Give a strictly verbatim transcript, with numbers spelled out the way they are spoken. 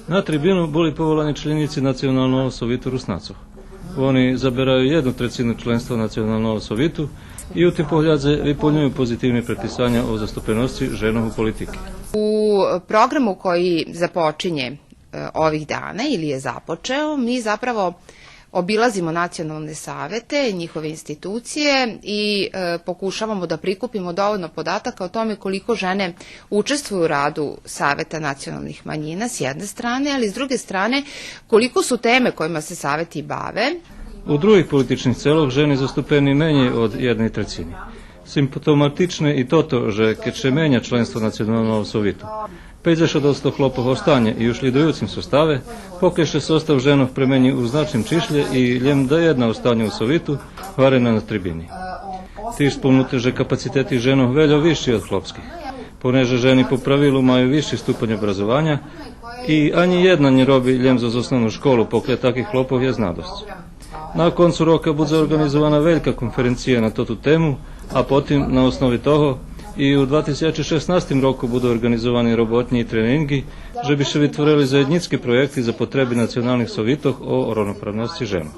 На трибину були поволани членїци Националного совиту Руснацох. Вони забераю єдну трецину членства Националного совиту и у тим поглядзе виполнюю позитивни предписаня о заступеносци женох у политики. U programu koji započinje, e, ovih dana ili je započeo, mi zapravo obilazimo nacionalne savete, njihove institucije i, e, pokušavamo da prikupimo dovoljno podataka o tome koliko žene učestvuju u radu Saveta nacionalnih manjina s jedne strane, ali s druge strane koliko su teme kojima se saveti bave. У других политичних целох жени заступени менєй од єдней трецини. Симптоматичне и тото же кед ше меня членство Националного совиту, пейдзешат одсто хлопох останє и у шлїдуюцим составе, покля ше состав женох премени у значним чишлє и лєм даєдна останє у совиту, гварена на трибини. Тиж спомнуте же капацитети женох вельо висши од хлопских, понеже жени по правилу маю висши ступань образованя и анї єдна нє роби лєм зоз основну школу, покля таких хлопох єст надосц. На концу рока будзе орґанизована велька конференция на тоту тему, а потим на основи того и у два тисячи шеснастим року буду орґанизовани роботнї и тренинґи, же би ше витворели заєднїцки проєкти за потреби националних совитох о ровноправносци женох.